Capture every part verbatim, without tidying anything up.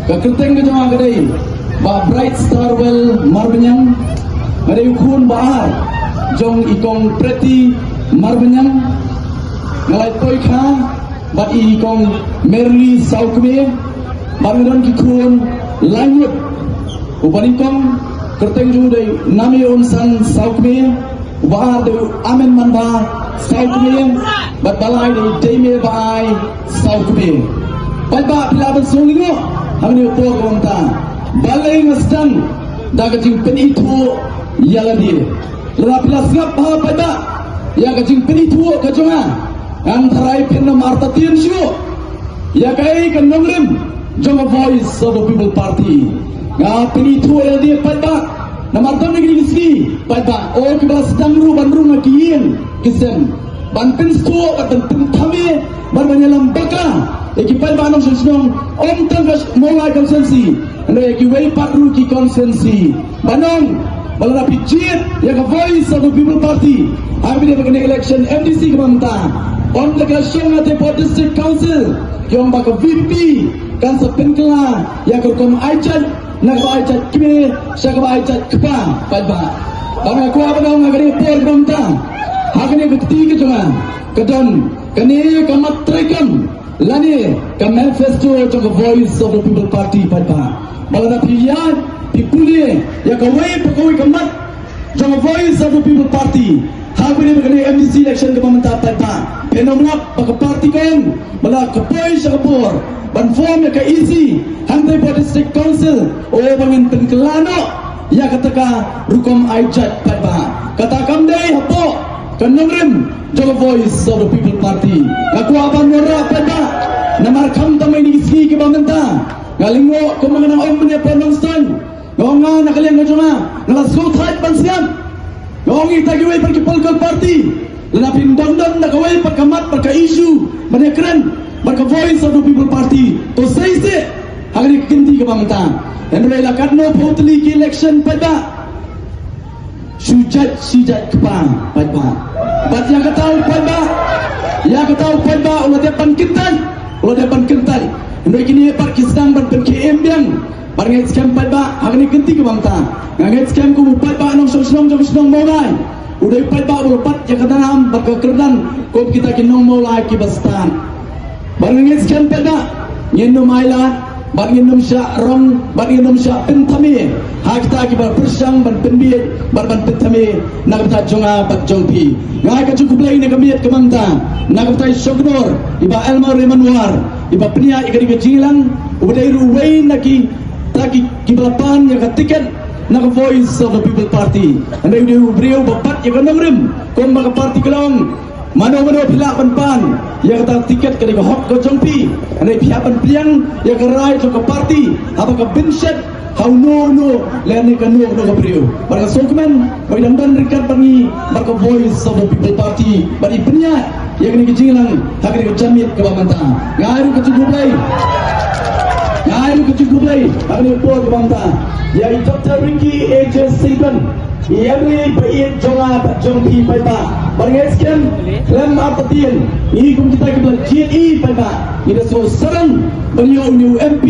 Ka kyrteng ka jong nga ka dei Bah Bright Starwell Marbaniang. Nga dei u khun ba ar jong i Kong Pretty Marbaniang. Nga la ïa poi kha bad i Kong Merly Sawkmie. Bad nga don ki khun laingut. U ba nyngkong kyrteng jong u dei Name Unsan Sawkmie. U ba ar dei u Amen Manba Sawkmie. Bad ba lai dei Dame Ba Ai Sawkmie. Paidbah, phi lah ban sngewlyngngoh hangne ha ka por kaba mynta. Balei nga sdang da ka jingpynithuh ïa lade? Lada phi la sngap bha paidbah ïa ka jingpynithuh ka jong nga, ngan tharai phin ym artatien shuh ïa kaei ka nongrim jong ka Voice of the People Party. Nga pynithuh ïa lade paidbah namar don ïa kine ki sngi paidbah, o, kiba la sdang ruh ban rung ha ki ïing ki sem ban pynsngewthuh bad ban pynthame bad ban ïalam baka ïa ki paidbah nongshong shnong, ym tang ka Mawlai constituency, hynrei ïa kiwei pat ruh ki constituency. Ban ong ba lada phi jied ïa ka Voice of the People Party ha kane, ba kane election M D C kaba mynta, ym lada ka shong ha te hapoh District Council, ki ong ba ka V P P kan sa pynkylla ïa ka rukom ai jait na kaba ai jait kmie sha kaba ai jait kpa, paidbah. Ba nga kwah ban ong ha kane ka por kaba mynta, ha kane ka kti ka jong nga ka don kane ka mat treikam lane ka manifesto jong ka Voice of the People Party, paidbah. Ba lada phi ïaid phi pule ïa kawei pa kawei ka mat jong ka Voice of the People Party ha kane, ba kane M D C election kaba mynta, paidbah, phin ym lap ba ka party ka ong ba lada ka poi sha ka bor ban form ïa ka E C hangtei hapoh District Council, o, ba ngin pynkylla noh ïa kata ka rukom ai jait, paidbah. Kata kam dei hapoh ka nongrim jong ka Voice of the People Party. Nga kwah ban wanrah paidbah namar khamtam ha kine ki sngi kiba mynta nga lyngngoh kumba nga nang ong mynne hapoh Nongstoiñ. Nga ong nga na ka liang ka jong nga, nga la sngewthait ban sngap. Nga ong ïa kita kiwei pat ki political party, lada phin dang don da kawei pat ka mat bad ka issue ban ïakren bad ka Voice of the People Party, to sei seh ha kane ka kynti kaba mynta. Hynrei la katno phew tylli ki election, paidbah, shu jait shi jait kpa, paidbah. Bad ïa kata u paidbah, ïa kata u paidbah u la dep ban kyntait, u la dep ban kyntait. Hynrei kine pat ki sdang ban pynkhie im biang. Bad nga ngeit skhem paidbah, ha kane ka kynti kaba mynta nga ngeit skhem kum u paidbah nongshong shnong jong ka shnong Mawlai, u dei u paidbah uba la bat ïa ka dang am bad ka kyrdan kum kita ki nong Mawlai kiba stad. Bad nga ngeit skhem paidbah, ngin ym ailad bad ngin ym shah rong bad ngin ym shah pynthame ha kita kiba pyrshang ban pynbiej bad ban pynthame na ka bynta jong nga bad jong phi. Nga ai ka jingkhublei na ka miet ka mynta na ka bynta i Shongknor, i Bah Elmar Raymond War, iba pynïaid ïa kane ka jingïalang, uba dei ruh uwei na kita ki, kiba la pan ïa ka tiket na ka Voice of the People Party. Hynrei u dei u briew ba bat ïa ka nongrim, kumba ka party ka long, mano mano phi lah ban pan ïa kata ka tiket, ka dei ka hok ka jong phi. Hynrei phi hap ban pdiang ïa ka rai jong ka party, haba ka bynshet ha uno uno lane kano kano ka briew. Bad nga sngewkmen ba i dang don ryngkat bad ngi bad ka Voice of the People Party, bad i pynïaid ïa kane ka jingïalang ha kane ka janmiet kaba mynta. Nga ai ruh ka jingkhublei, nga ai ruh ka jingkhublei ha kane ka por kaba mynta ïa i Doctor Ricky A J Syngkon, i M L A ba ïeit jong nga bad jong phi, paidbah. Bad nga ngeit skhem khlem artatien, ngi kum kita kiba la jied i, paidbah, ngi da sngewsarong ban ïoh une u M P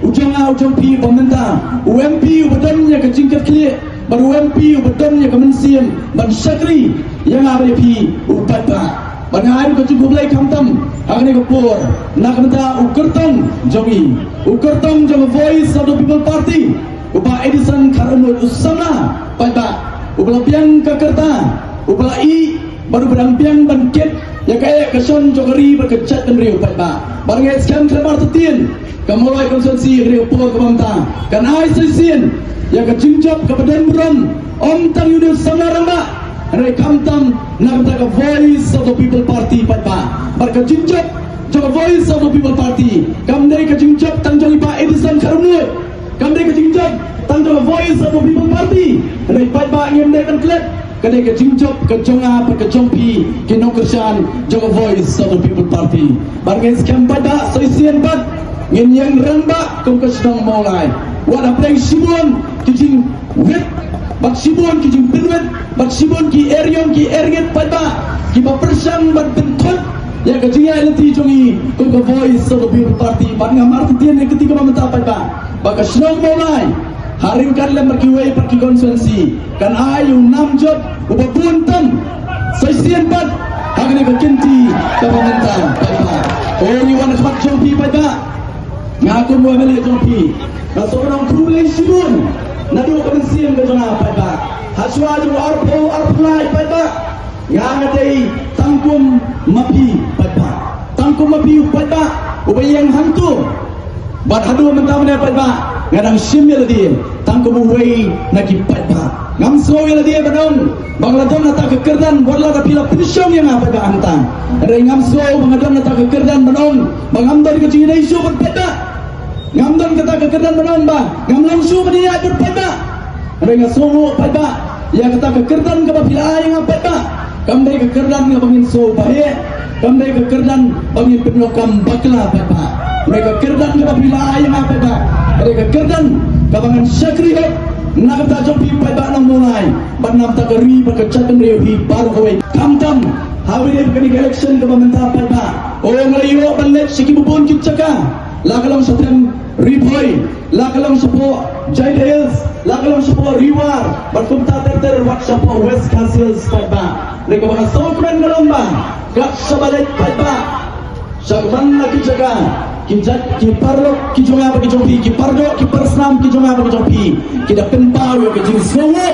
u jong nga u jong phi ba mynta, u M P uba don ïa ka jingkitkhlieh bad u M P uba don ïa ka mynsiem ban shakri ïa nga bad ïa phi, u paidbah. Bad nga ai ruh ka jingkhublei khamtam ha kane ka por na ka bynta u kyrtong jong ngi, u kyrtong jong ka Voice of the People Party, u Bah Edison Kharnod, u samla, paidbah, uba la biang ka rta, uba la ïeh bad uba dang biang ban kit ïa kaei ka shon jong ka ri bad ka jaitbynriew, paidbah. Bad nga ngeit skhem khlem artatien ka Mawlai constituency ha kane ka por kaba mynta kan ai sa shisien ïa ka jingjop kaba don burom, ym tang ïa une u samla rangbah, hynrei khamtam na ka bynta ka Voice of the People Party, paidbah. Bad ka jingjop jong ka Voice of the People Party kam dei ka jingjop tang jong i Bah Edison Kharnod, kam dei ka jingjop tang jong ka Voice of the People Party, hynrei paidbah, ngim dei ban klet, ka dei ka jingjop ka jong nga bad ka jong phi ki nongkyrshan jong ka Voice of the People Party. Bad nga ngeit skhem paidbah, sa shisien pat ngin ïeng rangbah kum ka shnong Mawlai. Wat hapdeng shibun ki jingwit bad shibun ki jingpynwit bad shibun ki eriong ki erngit, paidbah, kiba pyrshang ban pynthut Ïa ka jingïaid lynti jong i kum ka Voice of the People Party, bad nga markhatïen ïa ka kti kaba mynta paidbah, ba ka shnong Mawlai ha ryngkat lem bad kiwei pat ki constituency kan ai u nam jot uba bun tam. Sa shisien pat ha kane ka kynti kaba mynta paidbah. O ngi wan khmat jong phi paidbah. Nga kum u M L A jong phi, nga sngewbha khublei shibun naduh ka mynsiem ka jong nga paidbah. Hashwa jong u arphew arphew lai paidbah, nga nga dei tang kum ma phi paidbah. Tang kum ma phi paidbah uba ïeng hangto. Bad haduh mynta mynne paidbah, nga dang shim ïa lade tang kum uwei na ki paidbah. Ngam sngew ïa lade ban ong ba nga la don na kata ka kyrdan wat la da phi la pynshong ïa nga paidbah hangta. Hynrei ngam sngew ba nga don na kata ka kyrdan ban ong ba ngam don ka jingïadei shuh bad paidbah. Ngam don kata ka kyrdan ban ong ba ngam long shuh ban ïaid bad paidbah. Hynrei nga sngewnguh paidbah ïa kata ka kyrdan kaba phi la ai ïa nga paidbah. Kam dei ka kyrdan kaba ngin sngew baheh, kam dei ka kyrdan ba ngin pynlong kam bakla paidbah. Hynrei ka kyrdan kaba phi la ai ïa nga paidbah ka dei ka kyrdan kaba ngan shakri hok na ka bynta jong phi paidbah nong Mawlai bad na ka bynta ka ri bad ka jaitbynriew hi baroh kawei. Khamtam ha kane ka election kaba mynta paidbah, o nga la ïoh ban leit sha kiba bun ki jaka, la ka long sha Them Ri Bhoi, la ka long shapoh Jaintia Hills, la ka long shapoh Ri War, bad kumta ter ter wat shapoh West Khasi Hills paidbah. Hynrei kaba nga sngewkmen ka long ba kat shaba leit paidbah sha kaba na ki jaka, ki jait ki paralok ki jong nga bad ki jong phi, ki pardoh ki parsnam ki jong nga bad ki jong phi, ki da pynpaw ïa ka jingsngewnguh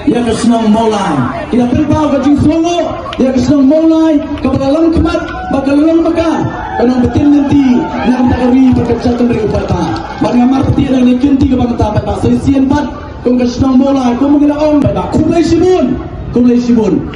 ïa ka shnong Mawlai. Ki da pynpaw ka jingsngewnguh ïa ka shnong Mawlai kaba la long khmat bad ka la long maka, ka nongpyntip lynti na ka bynta ka ri bad ka jaitbynriew paidbah. Bad nga markhatïen ïa kane ka kynti kaba mynta paidbah, sa shisien pat kum ka shnong Mawlai kum ngi la ong paidbah, khublei shibun, khublei shibun.